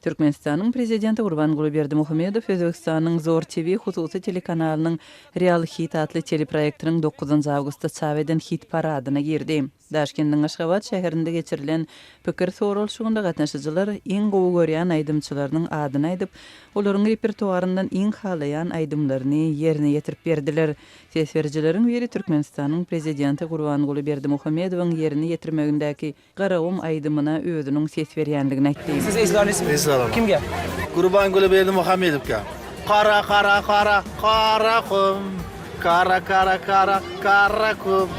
Türkmenistanyň Prezidenti Gurbanguly Berdimuhamedow Özbegistanyň Zor TV hususy telekanalynyň Real Hit atly teleproýektiniň dokuzynjy awgustda çap eden hit-paradyna girdi. Daşkendiň Aşgabat şäherinde geçirilen pikir soralyşygynda gatnaşyjylar iň gowy görýän aýdymçylarynyň adyny aýdyp, olaryň repertuaryndan iň halaýan aýdymlaryny ýerine ýetirip berdiler. Ses berijileriň biri Türkmenistanyň Prezidenti Gurbanguly Berdimuhamedowyň ýerine ýetirmegindäki Garagum aýdymyna özüniň ses berýändigini aýtdy. Siz eýslanysmy? Eýslanaman. Kimge? Gurbanguly Berdimuhamedowka. Kara kara kara Karakum Kara kara kara Karakum.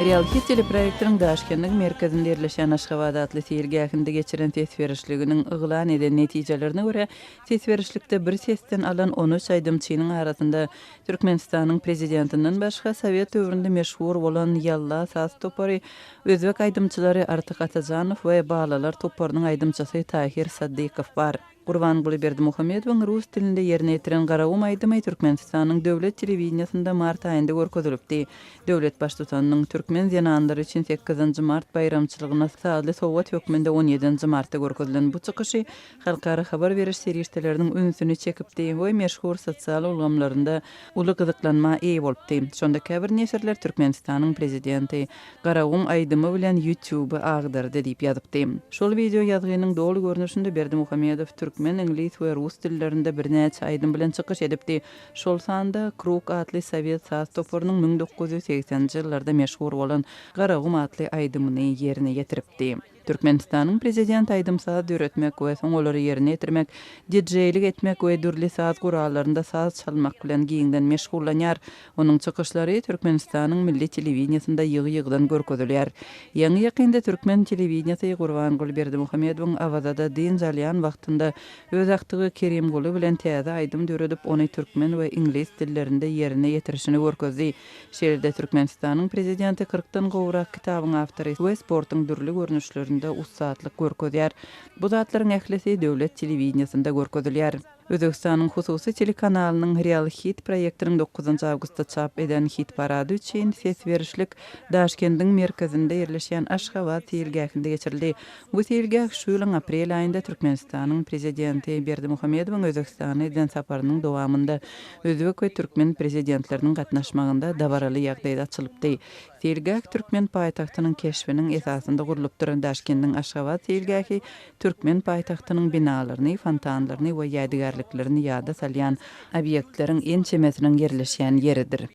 Real Hit teleproýektiniň Daşkendiň merkezinde ýerleşýän Aşgabat atly seýilgähinde geçiren ses berişliginiň yglan eden netijelerine görä, Ses berişlikde bir sesden alan on üç aýdymçynyň arasynda Türkmenistanyň Prezidentinden başga sowet döwründe meşhur bolan Ýalla saz topary, özbek aýdymçylary Artyk Atajanow we Balalar toparynyň aýdymçysy Tahir Saddykow bar. Gurbanguly Berdimuhamedowyň rus dilinde ýerine ýetiren Garagum aýdymy Türkmenistanyň döwlet telewideniýesinde mart aýynda görkezilipdi. Döwlet Baştutanynyň türkmen zenanlary üçin sekizinji mart baýramçylygyna sazly sowgat hökmünde on ýedinji martda görkezilen bu çykyşy halkara habar beriş serişdeleriniň ünsüni çekipdi we meşhur sosial ulgamlarynda uly gyzyklanma eýe bolupdy. Şonda käbir neşirler Türkmenistanyň prezidenti Garagum aýdymy bilen YouTube-y agdardy diýip ýazypdy. Şol wideo ýazgynyň doly görnüşinde Berdimuhamedow türkmen, iňlis we rus dillerinde birnäçe aýdym bilen çykyş edipdi, şol sanda Krug atly sowet saz toparynyň 1980-nji ýyllarda meşhur bolan Garagum atly aýdymyny ýerine ýetiripdi. Türkmenistanyň Prezidenti aýdym-saz döretmek we soň olary ýerine ýetirmek, dijeýlik etmek we dürli saz gurallarynda saz çalmak bilen giňden meşgullanýar. Onuň çykyşlary Türkmenistanyň milli telewideniýesinde ýygy-ýygydan görkezilýär. Ýaňy-ýakynda türkmen telewideniýesi Gurbanguly Berdimuhamedowyň Awazada dynç alýan wagtynda öz agtygy Kerimguly bilen täze aýdym döredip, ony türkmen we iňlis dillerinde ýerine ýetirişini görkezdi. Şeýle-de Türkmenistanyň Prezidenti kyrkdan gowrak kitabyň awtory we sportuň dürli görnüşlerinde ussatlyk görkezýär. Bu zatlaryň ählisi döwlet telewideniýesinde görkezilýär. Özbegistanyň hususy telekanalynyň Real Hit proýektiniň dokuzynjy awgustda çap eden hit-parady üçin ses berişlik Daşkendiň merkezinde ýerleşýän Aşgabat seýilgähinde geçirildi. Bu seýilgäh şu ýylyň aprel aýynda Türkmenistanyň Prezidenti Berdimuhamedowyň Özbegistana eden saparynyň dowamynda özbek we türkmen Prezidentleriniň gatnaşmagynda dabaraly ýagdaýda açylypdy. Seýilgäh türkmen paýtagtynyň keşbiniň esasynda gurlupdyr. Daşkendiň Aşgabat seýilgähi türkmen paýtagtynyň binalaryny, fontanlaryny we ýadygärliklerini ýada salýan obýektleriň ençemesiniň ýerleşýän ýeridir.